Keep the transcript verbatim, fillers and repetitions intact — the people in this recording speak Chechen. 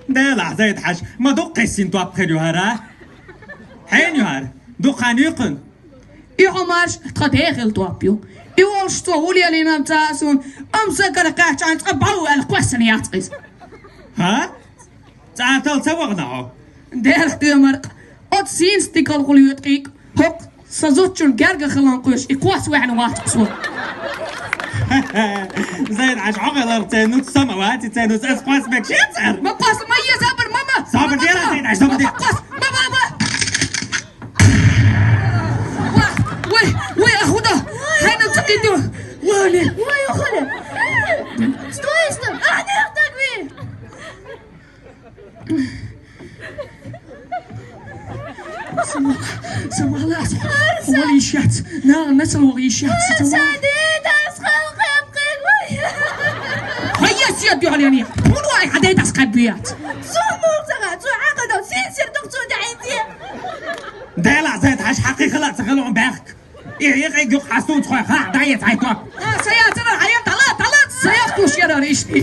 Делахь, Зайд-хьаьжа, ма дукха кхессина топ хир ю хӀара? Хьенан ю хӀара? Дукха хан юй кхуьнан? И хьо марш тхан дехил топ ю. И волуш цо хӀун лелийнарг ца хаьа суна, амма сан кара кхаьчча цкъа бӀов аьлла кхоьссина яц иза. ХӀа? ЦӀа тала ца вахана хьо? Дерх доьмаркъ, оцу сийна стикалхула йоьту кхийкъ, хӀокху сан зудчун герга хиларна кхоьруш, и кхосса ваьхьна вац со. Зайд-хьаьжа, хьо хиларх церан нуц сама вац, и церан нуц ас кхосса мегаш яц цара? Ма кхосса, ма е, сабар, ма, ма! Сабар дера, Зайд-хьаьжа, сабар дера! Ма кхосса, ма, ма, ма! Вай, вай, а хӀун до? Хьайна ца кхийду? Вали! Вай, ухале! Стой, стой! А, нет, так ви! Самала, Самала, ас хӀун йиш яц? Нагахь несал ваха йиш яц, Самала. Сан дедас халкъе кхин вай. Хьо ес я дуьхьал яни? ХӀун вай хьан дедас кхаьбби яц? Цо муха ца хаьа, цо хьакъ дан, сийсара дукха цо даьӀинте. Дела, Зайд-хьаьжа, хьакхи хила а ца хила хьуна баьхка. И, и, и, юкъа хьастунца хой, ха, дӀаэца хьайто. А, са яцара, хьайна, дӀала, дӀала, са яхтуш ярара ишти.